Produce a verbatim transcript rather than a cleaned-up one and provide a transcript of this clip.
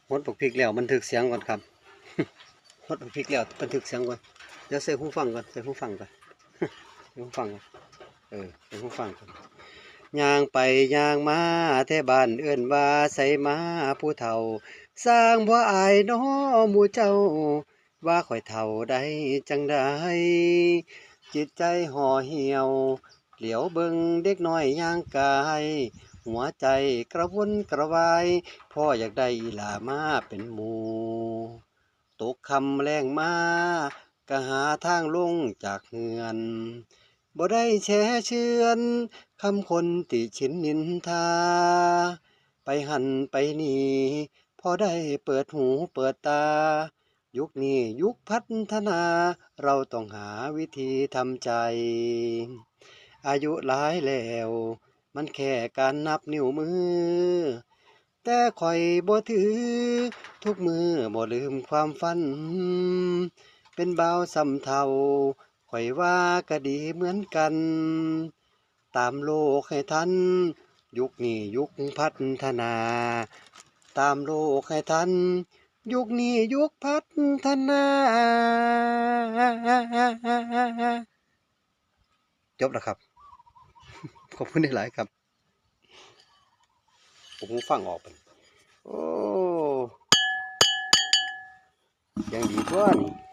หดบักพริกแล้วบันทึกเสียงก่อนครับ หดบักพริกแล้วบันทึกเสียงก่อน เดี๋ยวใส่หูฟังก่อน ใส่หูฟังก่อน ใส่หูฟังก่อน เออ ใส่หูฟังก่อน ย่างไปย่างมาแถวบ้านเอิ้นว่าไสมาผู้เฒ่า สร้างบ่อายน้อหมู่เจ้า ว่าข้อยเฒ่าได้จั่งใด จิตใจห่อเหี่ยว เหลียวเบิ่งเด็กน้อยย่างกาย หัวใจกระวนกระวาย พ่ออยากได้อีหล่ามาเป็นหมู่ ตกค่ำแลงมา ก็หาทางลงจากเฮือน บ่ได้แช่เชือน คำคนติฉินนินทา ไปหั้นไปนี่ พอได้เปิดหูเปิดตา ยุคนี้ยุคพัฒนา เราต้องหาวิธีทำใจ อายุหลายแล้ว มันแค่การนับนิ้วมือ แต่ข้อยบ่ถือ ทุกมื้อบ่ลืมความฝัน เป็นบ่าวส่ำเฒ่า ข้อยว่าก็ดีเหมือนกัน ตามโลกให้ทัน ยุคนี้ยุคพัฒนา ตามโลกให้ทัน ยุคนี้ยุคพัฒนา จบแล้วครับ ขอบคุณหลายๆครับ ผมฟังออกไป โอ้ ยังดีตัวนี่